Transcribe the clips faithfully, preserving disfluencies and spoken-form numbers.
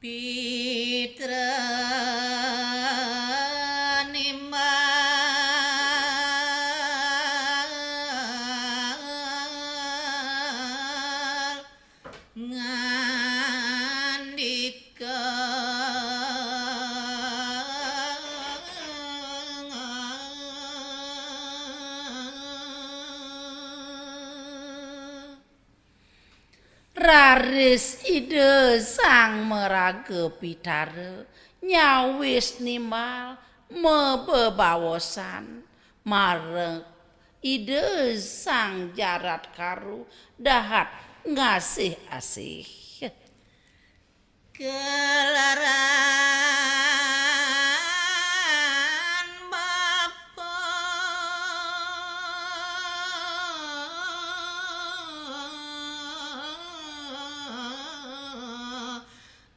Pitra nimbal ngandika. Raris Ida Sang Maraga Pitara nyawis nimbal mabebaosan marep Ida Sang Jarat Karu dahat ngasih-asih. Kelaran bapa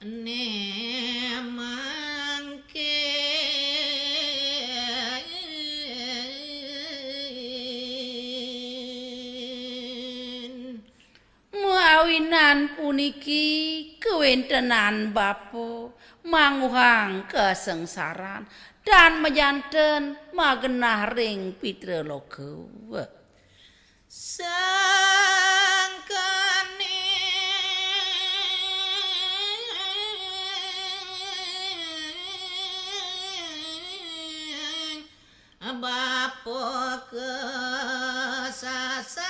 ne mangkin. Mawinan puniki kawentenan bapa manguhang kasangsaran tan majanten magenah ring Pitra Loka. Sangkaning bapa kasasar.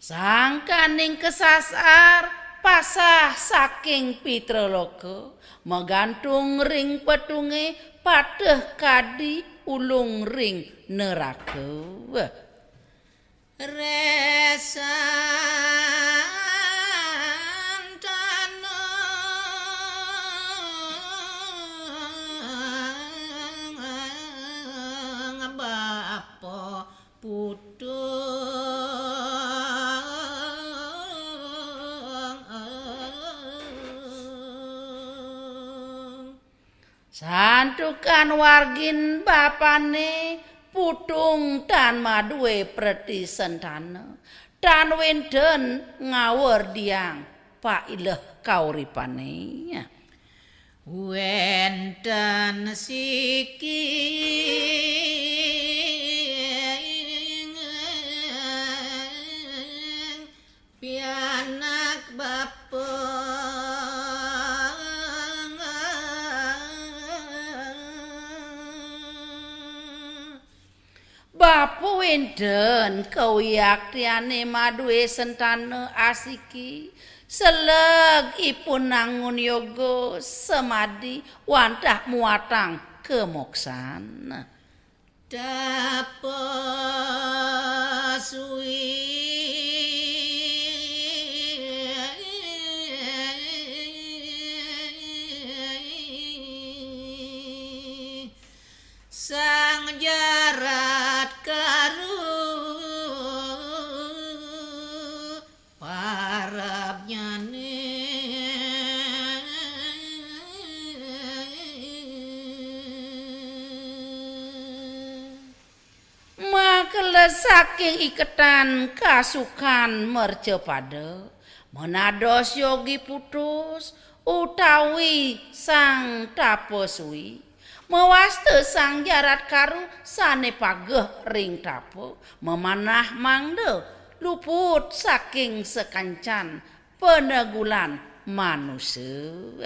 Sangkaning kasasar pasah saking Pitra Loka, magantung ring petunge, pateh kadi ulung ring neraka. Resan tanang bapa putung. Santukan wargin bapane putung tan madue pratisentana, tan wenten ngawerdiang paileh kauripane. Wenten siki pianak bapa. Bapa wenten kawiaktiane madue sentana asiki, seleg ipun nangun yoga samadi wantah muatang kamoksan. Tapaswi Sang Jarat Karu parabnyane. Makelo saking iketan kasukan mercapada, manados yogi putus utawi sang tapaswi, mawasta sang jarat karu sane pageh ring tapa, mamanah mangda luput saking sakancan panegulan manusa.